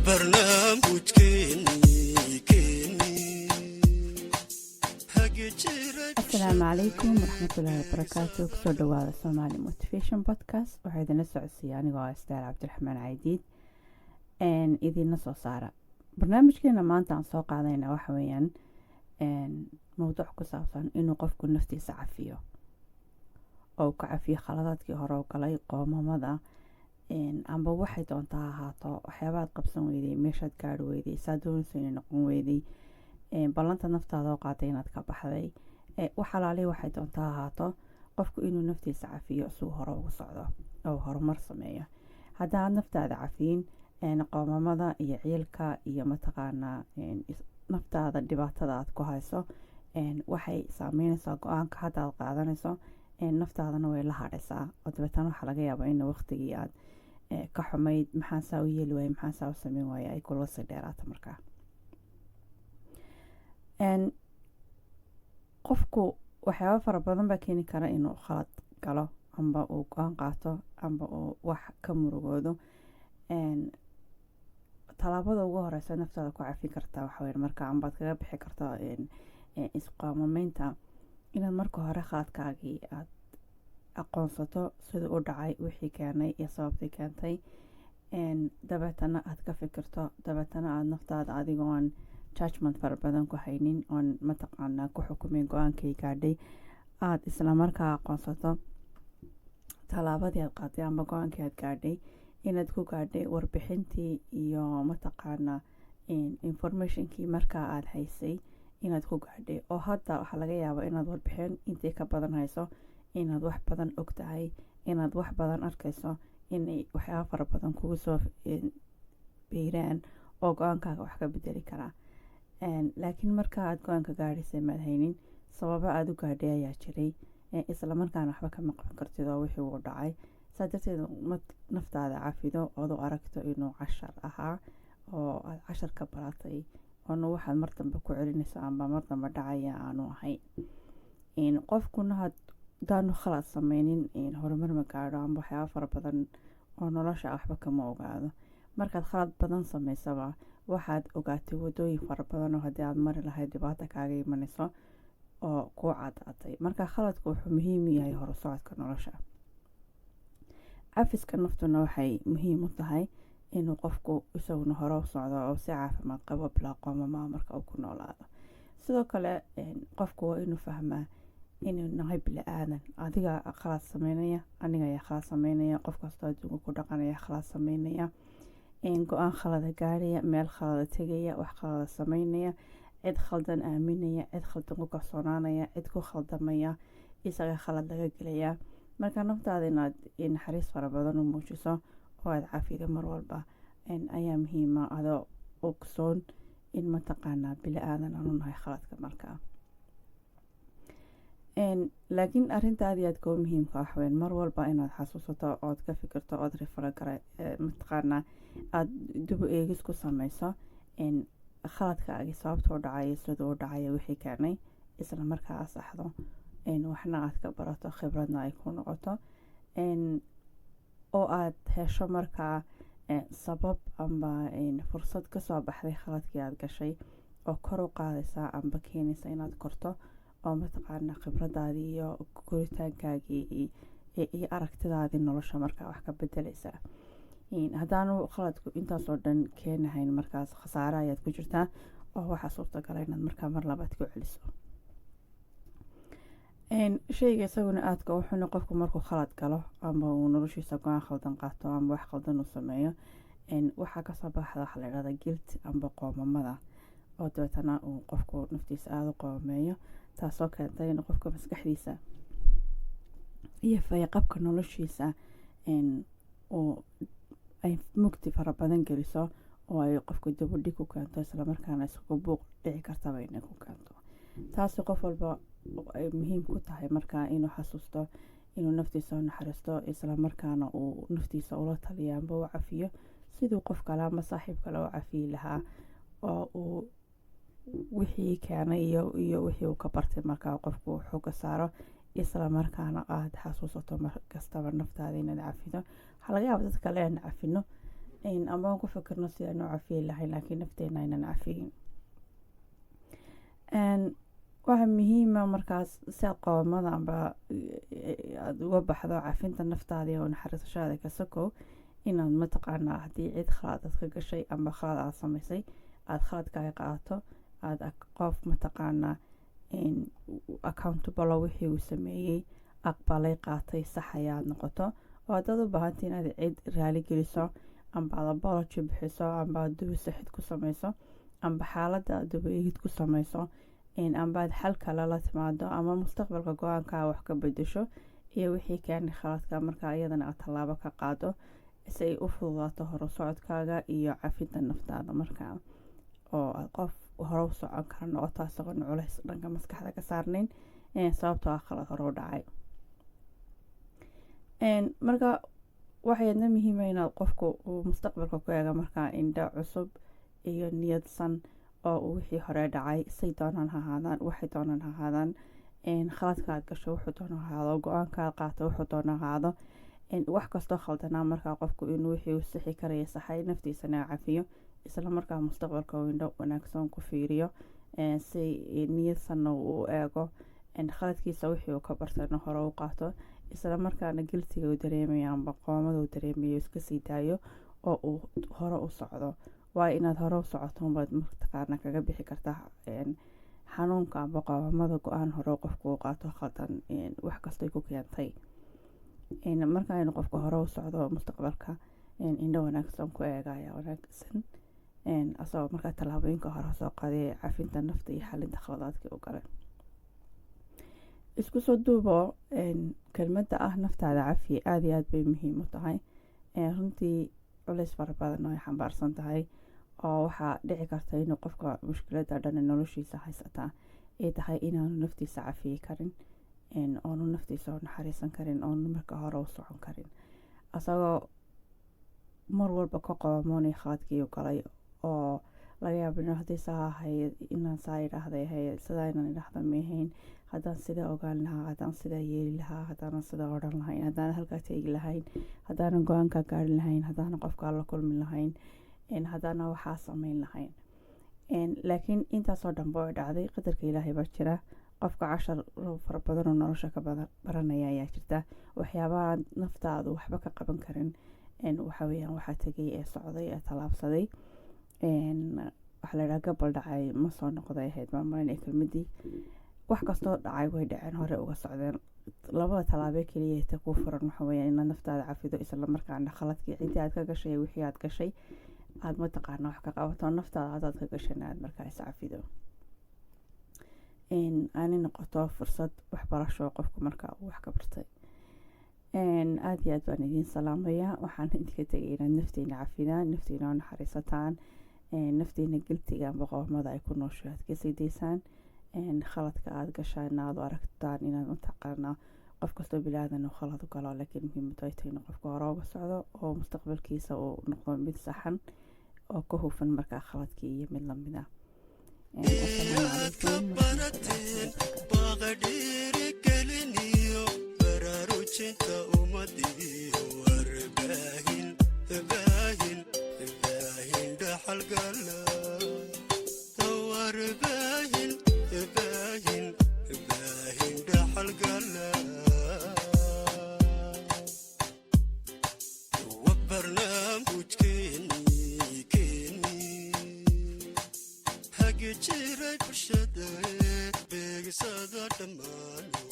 Barnaamijkeeni keeni hagi jira. Asalaamu calaykum waraxmatullaahi wabarakaatu. Kusoo dhawaada Somali Motivation Podcast. Waxaa idinla socodsiiya anigoo ah Istaal Cabdiraxmaan Caydiid, idinla soo saara. Barnaamijkeena maanta aan soo qaadayna waxa weeyaan mowduuc ku saabsan inuu qofku naftiisa cafiyo oo ka cafiyo khaladaadkii hore u galay, qoomamada amba waxay doontaa ha ahaato, waxyaabaad qabsan weyday, meeshaad gaari weyday, saa doonaysa inay noqon weyday, ballanta naftaada oo qaatay inaad ka baxday, wax alaalihi waxay doontaa ha ahaato, qofku inuu naftiisa cafiyo si uu hore ugu socdo oo horumar sameeyo. Haddaad naftaada cafiyin, qoomamada iyo ciilka iyo mataqaanaa naftaada dhibaatada aad ku hayso waxay saameyneysaa go-aanka hadda aad qaadanayso, naftaadana way la hadhaysaa, oo dabeetana waxaa laga yaabaa in waqtigii aad ka xumayd, maxaan saa u yeeli waayey, maxaan saa u sameyn waayey, ay kula sii dheeraato. Markaa qofku waxyaaba fara badan baa keeni kara inuu khalad galo amba uu go-aan qaato amba uu wax ka murugoodo. Tallaabada ugu horeysa naftaada ku cafin kartaa waxa weeye marka ambaad kaga bixi karto isqaamameynta, inaad marka hore khaladkaagii aad aqoonsato, siduu u dhacay, wixii keenay iyo sababtii keentay, dabeetana aad ka fikirto, dabeetana aad naftaada adigoon judgment fara badan ku haynin, oon mataqaanaa ku xukumin go-aankay gaadhay, aada isla markaa aqoonsato tallaabadii aad qaaday amba go-aankii aad gaadhay inaad ku gaadhay warbixintii iyo mataqaanaa informationkii markaa aada haysay inaad ku gaadhay, oo hadda waxaa laga yaabaa inaad warbixin intii ka badan hayso, inaad wax badan og tahay, inaad wax badan arkayso, inay waxyaaba fara badan kugu soo biiraan oo go-aankaaga wax ka bedeli karaa. Laakiin marka aad go-aanka gaadhaysay maad haynin, sababo aada u gaadhay ayaa jiray, isla markaana waxba kama qaban kartid oo wixii uu dhacay. Saa darteed naftaada cafido ood u aragto inuu cashar ahaa oo aad cashar ka baratay, oona waxaad mar dambe ku celinayso amba mar dambe dhacaya aanu ahayn. Qofkuna hadaanu khalad sameynin horumar ma gaadho amba waxyaaba fara badan oo nolosha waxba kama ogaado. Markaad khalad badan sameysaba, waxaad ogaatay wadooyin fara badan oo haddii aad mari lahayd dhibaata kaaga imanayso oo kuu cadaatay. Marka khaladku wuxuu muhiim u yahay horusocodka nolosha. Cafiska naftuna waxay muhiim u tahay inuu qofku isaguna hore u socdo oo si caafimaad qabo bilaa qoomama marka uu ku noolaado. Sidoo kale qofku waa inuu fahmaa inuu nahay bini aadan. Adiga khalad sameynaya, aniga ayaa khalad sameynaya, qof kastoo adduunka ku dhaqanaya khalad sameynaya, go-aan khalada gaaraya, meel khalada tegaya, wax khalada sameynaya, cid khaldan aaminaya, cid khaldan ku kalsoonaanaya, cid ku khaldamaya, isaga khalad laga gelaya. Marka naftaada inaad naxariis fara badan u muujiso oo aad cafido mar walba ayaa muhiima, adoo ogsoon in mataqaanaa bili aadan aanu nahay khaladka markaa. Laakiin arrinta aad iyo aadka u muhiimka wax weyn mar walba inaad xasuusato ood ka fikirto ood rifalagara mataqaanaa aada dib u eegis ku sameyso khaladkaagi sababta u dhacaya, siduu u dhacaya, wixii keenay, isla markaa asaxdo, waxna aad ka barato, khibradna ay ku noqoto, oo aad hesho markaa sabab amba fursad kasoo baxday khaladkii aad gashay oo kor u qaadaysa amba keenaysa inaad korto, oo mataqaana khibradaadii iyo koritaankaagii iyo aragtidaadii nolosha markaa wax ka bedeleysa. Haddaanu khaladku intaasoo dhan keenahayn, markaas khasaare ayaad ku jirtaa oo waxaa suurtagala inaad markaa mar labaad ku celiso shayga. Isaguna aadka wuxuuna qofku markuu khalad galo amba uu noloshiisa go-aan khaldan qaato amba wax khaldan uu sameeyo, waxaa kasoo baxda waxaa la yidhahda guilt amba qoomamada, oo dabeetana uu qofku naftiisa aada u qoomameeyo, taasoo keentay in qofka maskaxdiisa iyo fayqabka noloshiisa uu ay mugdi fara badan geliso oo ay qofka dabadhig ku keento, islamarkaana iskugu buuq dhici kartaba inay ku keento. Taasi qof walba ay muhiim ku tahay markaa inuu xasuusto inuu naftiisa u naxariisto, islamarkaana uu naftiisa ula taliyo amba u cafiyo siduu qof kale ama saaxiib kale u cafiyi lahaa, oo uu wixii keenay iyo wixii uu ka bartay markaa qofku xooga saaro, isla markaana aada xasuusato mar kastaba naftaada inaad cafido. Waxaa laga yaaba dad kale aan cafino. Amba aan ku fikirno sidaan u cafiyi lahayn, laakiin nafteena aynan cafiyin. Waxaa muhiima markaas, si aad qoomamada amba aada uga baxdo cafinta naftaada iyo naxariisashada kasokow, inaad mataqaanaa haddii cid khalad aad ka gashay amba khalad aad samaysay, aada khaladkaaga qaadato, aada qof mataqaanaa accountable wixii uu sameeyey aqbalay, qaatay, sax ayaad noqoto. Oo haddaad u baahantay inaad cid raali geliso, amba aad apology bixiso, amba aad dubi saxid ku sameyso, amba xaaladda aad duba eegid ku sameyso, amba aad xal kale la timaado, ama mustaqbalka go-aankaa wax ka bedesho iyo wixii keenay khaladka, markaa iyadana aad tallaabo ka qaado si ay u fududaato horu socodkaaga iyo cafinta naftaada, markaa oo aad qof hore u socon kara noqoto, isagoon culays dhanka maskaxda ka saarnayn, sababtoo ah khalad hore u dhacay. Marka waxaydna muhiima inaad qofku uu mustaqbalka ku eega markaa indho cusub iyo niyadsan, oo uu wixii hore dhacay, say doonaan ha ahaadaan, waxay doonaan ha ahaadaan, khaladka aad gasho wuxuu doona ha ahaado, go-aanka aad qaato wuxuu doona ha ahaado, wax kastoo khaldanaa, markaa qofku inuu wixii uu sixi karaya saxay, naftiisana cafiyo, isla markaa mustaqbalka uu indho wanaagsan ku fiiriyo, si niyadsanna uu u eego, khaladkiisa wixii uu ka bartayna hore u qaato, isla markaana guiltiga uu dareemayo amba qoomada uu dareemayo iska sii daayo oo uu hore u socdo. Waayo, inaad hore u socoto unbaad mataqaana kaga bixi kartaa xanuunka amba qoomamada go-aan hore qofku u qaato khaldan, wax kastoy ku keentay. Marka inu qofka hore u socdo, mustaqbalka indho wanaagsan ku eega ayaa wanaagsan, asagoo markaa tallaabooyinka hore soo qaaday cafinta nafta iyo xalinta khaladaadkii u galay. Isku soo duubo, kelmadda ah "naftaada cafi" aada iyo aada bay muhiim u tahay. Runtii culays fara badan oo ay xambaarsan tahay, oo waxaa dhici karta inuu qofka mushkiladda dhan noloshiisa haysataa ay tahay inaanu naftiisa cafiyi karin, oonu naftiisa u naxariisan karin, oonu marka hore u socon karin, asagoo mar walba ka qoomoonay khaladkii u galay, oo laga yaabo in haddii saa ahayd inaan saa idhaahday ahayd, sidaa inaan idhaahda maahayn, haddaan sidaa ogaan lahaa, haddaan sidaa yeeli lahaa, haddaanan sidaa odhan lahayn, haddaanan halkaa teegi lahayn, haddaanan go-aankaa gaari lahayn, haddaanan qofkaa la kulmi lahayn, haddaanan waxaa sameyn lahayn. Laakiin intaasoo dhanba oo dhacday, qadarka Ilaahay baa jira. Qofka cashar fara badan oo nolosha ka baranaya ayaa jirta. Waxyaabaha naftaadu waxba ka qaban karin waxa weeyaan waxaa tegay ee socday ee tallaabsaday. Waxaa la idhaha "gabal dhacay ma soo noqday" ahayd baan marinay kelmadii. Wax kastoo dhacay way dhaceen, hore uga socdeen. Labada tallaabee keliya ta kuu furan waxa weeyaan inaad naftaada cafido, isla markaana khaladkii ciddii aad ka gashay, wixii aad gashay aada mataqaana wax ka qabato. Naftaada hadaad ka gashayna, aad markaa is cafido, aanay noqoto fursad waxbarasho qofku markaa uu wax ka bartay. Aada iyo aad baan idiin salaamayaa. Waxaan idinka tegay inaad naftiina cafidaan, naftiina u naxariisataan, naftiina guiltiga amba qoomada ay ku noosho aad kasii daysaan, khaladka aada gashaan aada u aragtaan inaad mataqaanaa qof kastoo bilaadan uu khalad u galo, laakiin muhiimadu ay tahay inuu qofka hore uga socdo oo mustaqbalkiisa uu noqdo mid saxan oo ka hufan markaa khaladkii iyo mid lamid ah. Asalaamu calaykum Barateen baaqa dhiirigeliniyo baraarujinta ummadiyo warbaahin baahin baahin dhaxalgala, warbaahin baahin baahin dhaxalgala, wa barnaamijkeeni keeni hagi jiray bulshada, beegsada dhammaano.